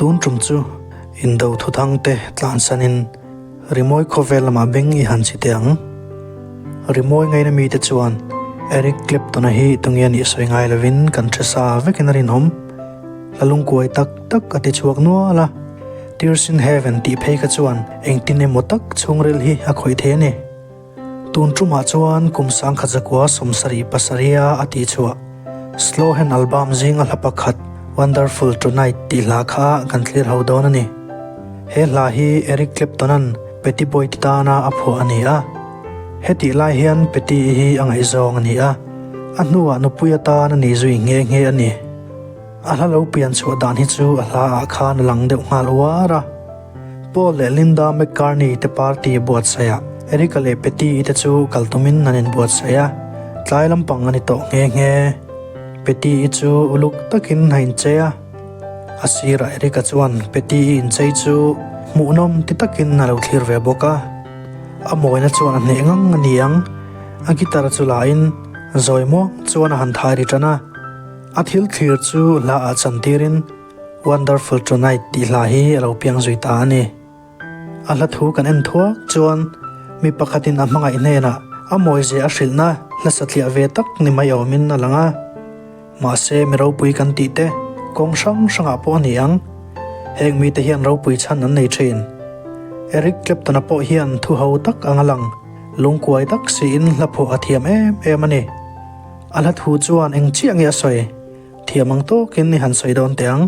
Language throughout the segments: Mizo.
Tun tum chu indo thuthang te tlansanin rimawi khawvel lamah beng i han chhi teh ang. Rimawi ngaina mite chuan Eric Clapton-a hi tunge a nih sawi ngai lovin kan hre sa vekin a rinawm. Hla lungkuai tak tak a ti chhuak nual a, Tears in Heaven tih phei kha chuan engtin emaw tak chhungril hi a khawih thei a ni. Tun tumah chuan kum 1970 pasariha a tihchhuah Slow Hand album zinga hla pakhat Wonderful Tonight tih hla kha kan thlir ho dawn a ni. He hla hi Eric Clapton-a'n Pattie Boyd tana a phuah a ni a. Hetih lai hian Pattie hi a ngaihzawng a ni a, a hnuah nupui atan a ni zui nghe nghe a ni. A hla lo pian chhuah dan hi chu a hla ah khan a lang deuh nghal uar a. Paul leh Linda McCartney te party buatsaih ah Erica leh Petty te chu kal tumin an inbuatsaih a, tlai lampang a ni tawh nghe nghe. Petty i chu uluk takin a inchei a, a sirah Erica chuan Petty i inchei chu hmuhnawm ti takin a lo thlir ve bawk a. A mawina chuan a hneh ngang a ni ang, a guitar chu la in zawi muang chuan a han thai ri tan a. A thil thlir chu hla ah chan tirin Wonderful Tonight tih hla hi a lo piang zui ta a ni. A hla thu kan en thuak chuan mi pakhatin a hmangaih hnenah a mawizia a hrilhna hla satliah ve tak ni mai awmin a lang a. Mahse mi ropui kan tih te kawng hrang hrangah pawh a ni ang. Heng mite hian ropui chhan an nei thin. Eric Clapton-a pawh hian thu ho tak ang a lang, lungkuai tak siin hla phuah a thiam em em a ni. A hla thu chuan eng chiah nge a sawi? Thiam ang tawkin i han sawi dawn teh ang.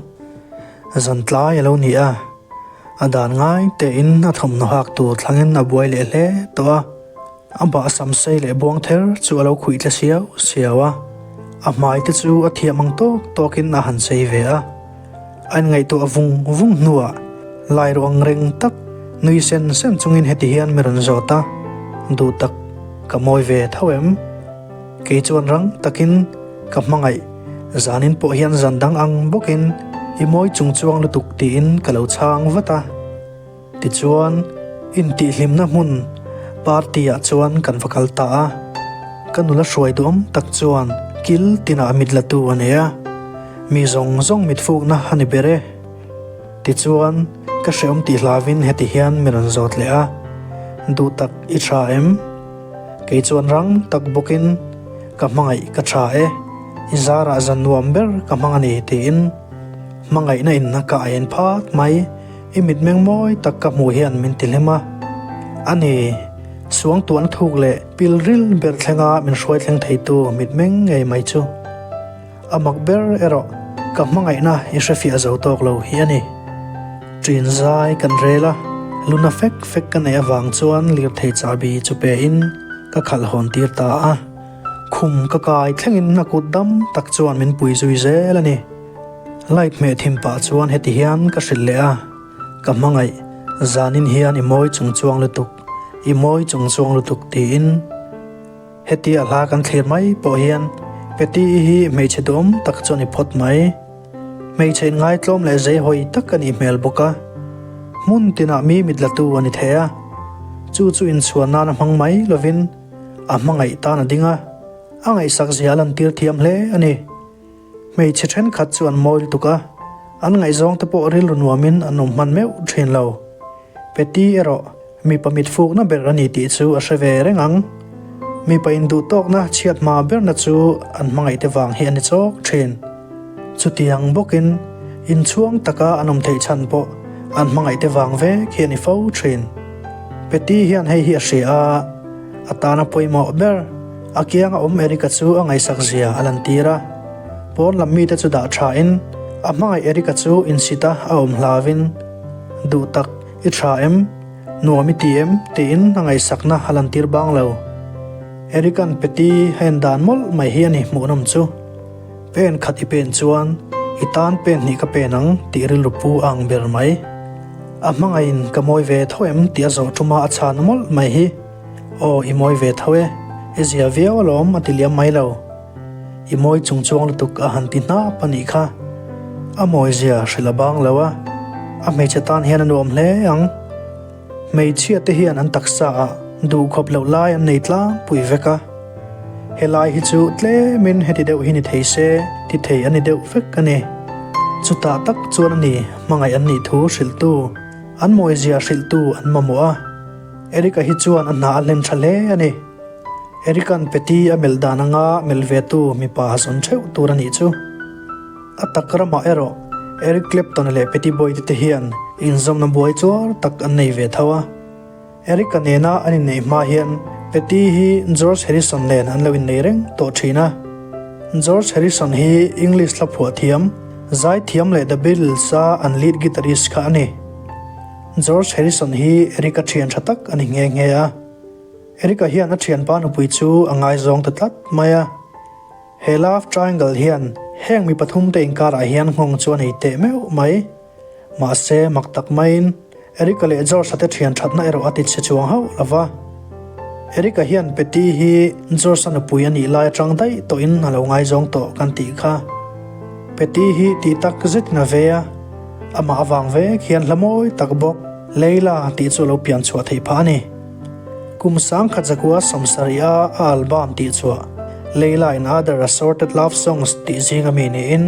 Zan tlai a lo ni a, a dan ngai tein a thawmhnaw hak tur thlangin a buai leh hle tawh a. A bah sam sei leh buang ther chu a lo khuih tle siau siau a, a hmai te chu a thiam ang tawk tawkin a han sei ve a. A inngaihtuah vung vung hnuah lai ruh ang reng tak nui sen sen chungin heti hian mi rawn zawt a, Duh tak, ka mawi ve tho em? Kei chuan rang takin ka hmangaih, zanin pawh hian zan dang ang bawkin i mawi chung chuang lutuk tiin ka lo chhang vat a. Tichuan, intihhlimna hmun party ah chuan kan va kal ta a. Ka nula hruai duhawm tak chuan kil tinah mit la tu a nei a, mi zawng zawng mit fukna a ni ber e. Tichuan, ka hrehawm tih hlavin heti hian mi rawn zawt leh a, Duhtak i tha em? Kei chuan rang tak bawkin, Ka hmangaih ka tha e, i zarah zan nuam ber ka hmang a ni tiin hmangaihna in a ka aien phat mai, i mitmeng mawi tak ka hmuh hian min ti hlim a. A ni, suangtuahna thuk leh pilril ber thlenga min hruai thleng theitu mitmeng ngei mai chu. A mak ber erawh ka hmangaihna i hrefiah zo tawk lo hi a ni. Ṭin zai kan rel a, luna fek fek ka neih avang chuan lirthei chahbi chu pe in ka khalh hawn tir ta a. Khum ka kai thlengin a kut dam tak chuan min pui zui zel a ni. Light hmeh thim pah chuan heti hian ka hrilh leh a, ka hmangaih, zanin hian i mawi chung chuang lutuk, i mawi chung chuang lutuk tiin. Hetia hla kan thlir mai pawh hian Petty-i hi hmeichhe duhawm tak chu a ni phawt mai. Hmeichhe inngaitlawm leh zeihawi tak a nih hmel bawk a. Hmun tinah mi mit latu a ni thei a. Chu chu inchhuan nan a hmang mai lovin a hmangaih tan a ding a, a ngaihsak zia a lantir thiam hle a ni. Hmeichhe thenkhat chu an mawi lutuk a, an ngaihzawng te pawh rilru nuamin an awm hman meuh thin lo. Petty erawh mipa mit fukna ber a ni tih chu a hre ve reng ang. Mipa induh tawkna chhiat hma berna chu an hmangaihte vang hi a ni chawk thin. Chutiang bawkin inchhuang taka an awm theih chhan pawh an hmangaihte vang vek hi a ni fo thin. Petty hian hei hi a hria a, a tana pawimawh ber. A kianga awm Eric-a chu a ngaihsak zia a lantir a, pawn lam mite chu dah thain a hmangaih Eric-a chu insita a awm hlavin, Duh tak, i tha em? Nuam i ti em? tiin a ngaihsakna a lantir bang lo. Eric-a'n Petty a en dan mawlh mai hi a ni hmuhnawm chu. Pen khat i pen chuan i tan pen hnih ka pen ang tih rilru pu a ang ber mai. A hmangaihin ka mawi ve tho em tih a zawh tuma a chhan mawlh mai hi. Aw, i mawi ve tho e, i zia viau alawm a ti liam mai lo. I mawi chung chuang lutuk a han ti hnap a nih kha. A mawi zia hrilh a bang lo a, a hmeichhe tan hian a nuam hle ang. Hmeichhia te hian an taksa ah duhkhawp loh lai an nei tlangpui vek a. Helai hi chu tlemin heti deuh hi ni thei se ti thei a ni deuh vek a ni. Chutah tak chuan a ni hmangaih an nih thu hrilhtu, an mawizia hrilhtu an mamawh a. Eric-a hi chuan a hna a hlen tha hle a ni. Eric-a'n Patty a melh dan anga melh vetu mipa a zawn theuh tur a nih chu. A tak ramah erawh Eric Clapton-a leh Patty Boyd te hian inzawmna buai chuar tak an nei ve tho a. Eric-a nena an inneih hma hian Patty hi George Harrison nen an lo innei reng tawh thin a. George Harrison hi English hla phuah thiam, zai thiam leh The Beatles-a an lead guitarist kha a ni. George Harrison hi Eric-a thian tha tak a ni nghe nghe a. Eric-a hian a thianpa nupui chu a ngaizawng ta tlat mai a. He love triangle hian heng mi pathumte inkarah hian nghawng chu a nei teh meuh mai. Mahse, mak tak maiin Erica leh George-a te thian thatna erawh a ti chhe chuang hauh lo va. Erica hian Patty hi George-a nupui a nih lai atang daih tawhin a lo ngaizawng tawh kan tih kha. Patty hi tih tak zetin a ve a, amah avang vek hian hla mawi tak bawk Layla tih chu a lo pian chhuah theih phah a ni. Kum sangkhat zakua sawmsarih a a album tih chhuah Layla and Other Assorted Love Songs tih zinga mi niin,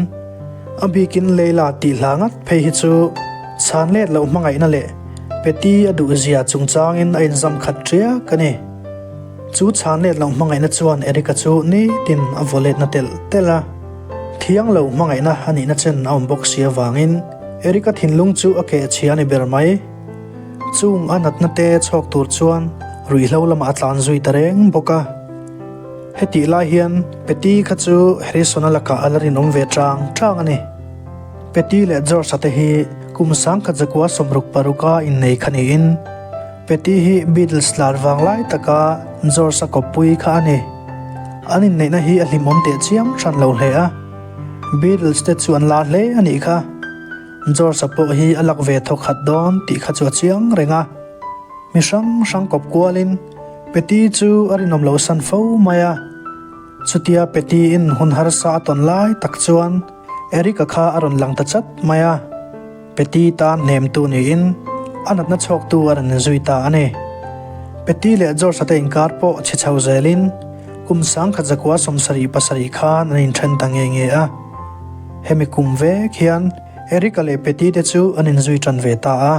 A bikin Leila tih hla ngat phei hi chu chhan let loh hmangaihna leh Patty a duhzia chungchangin a inzam khat ṭiak a ni. Chu chhan let loh hmangaihna chuan Erica chu nitin a vaw letna telh telh a. Thiang lo hmangaihna a nihna chen a awm bawk si avangin Erica thinlung chu a keh chhia a ni ber mai. Chung a natna te chhawk tur chuan ruihhlo lamah a tlan zui ta reng bawk a. Hetih lai hian Patty kha chu Harrison-a lakah a la rinawm ve chang chang a ni. Patty leh George-a te hi kum sangkhat zakua 66 a innei kha niin Patty hi Beatles lar vang lai taka George-a kawppui kha a ni. An inneihna hi a hlimawm teh chiam hran lo hle a, Beatles te chu an lar hle a nih kha. George-a pawh hi a lak ve thawk khat dawn tih kha chu a chiang reng a. Mi hrang hrang kawp kualin Patty chu a rinawm loh san fo mai a. Chutia Patty-in hun harsa a tawn lai tak chuan Eric-a kha a rawn lang ta chat mai a. Patty tan hnemtu niin a natna chhawktu a rawn zui ta a ni. Patty leh George-a te inkar pawh chhe chho zelin kum 1977 khan an inthen ta nge nge a. Hemi kum vek hian Eric-a leh Patty te chu an inzui tan ve ta a.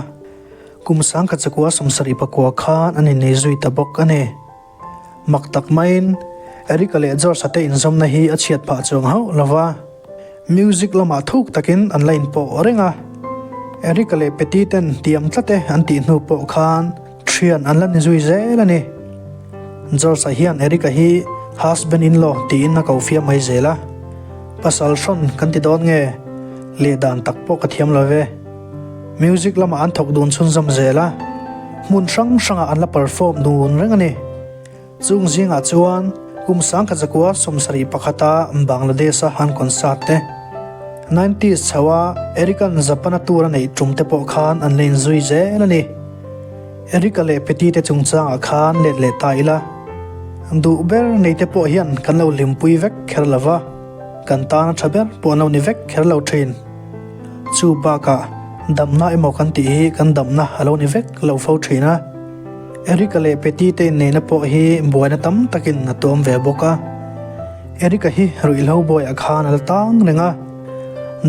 Kum 1974 khan an innei zui ta bawk a ni. Mak tak maiin Erica leh George-a te inzawmna hi a chhiat phah chuang hauh lo va, music lamah thuk takin an la inpawh reng a. Erica leh Patty ten tiam tlat e an tih hnu pawh khan thian an la ni zui zel a ni. George-a hian Erica hi husband-in-law tiin a ko fiam mai zel a, pasal hrawn kan ti dawn nge? Leh dan tak pawh ka thiam lo ve. Music lamah an thawk dun chhunzawm zel a, hmun hrang hrangah an la perform dun reng a ni. Chung zingah chuan kum 1971 Bangladesh-a an concert te, nineties chhoa Eric-a'n Japan-a tour a neih tum te pawh khan an la inzui zel a ni. Eric-a leh Patty te chungchangah khan let leh ta ila, duh ber nei te pawh hian kan lo hlimpui vek kher lo va, kan tana tha ber pawh an lo ni vek kher lo thin. Chu bakah damna emaw kan tih hi kan damna a lo ni vek lo fo thin a. Erica leh Patty te inneihna pawh hi buaina tam takin a tuam ve bawk a. Erica hi ruihhlo bawiah khan a la tang reng a.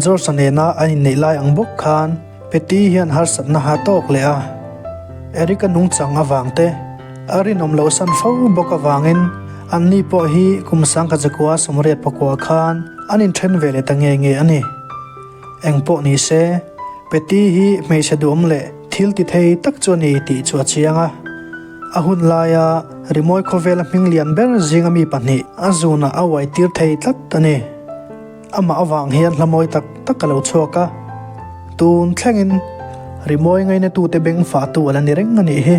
George-a nena an inneih lai ang bawk khan Patty hian harsatna ha tawk leh a. Erica nungchang avang te a rinawm loh san fo bawk avangin anni pawh hi kum 1989 khan an inthen ve leh ta nge nge a ni. Eng pawh ni se, Patty hi hmeichhe duhawm leh thil ti thei tak chu a ni tih chu a chiang a. A hun laia rimawi khawvela hming lian ber zinga mi pahnih a zunah a uai tir thei tlat a ni. Amah avang hian hla mawi tak tak a lo chhuak a, tun thlengin rimawi ngainatute beng fahtu a la ni reng a nih hi.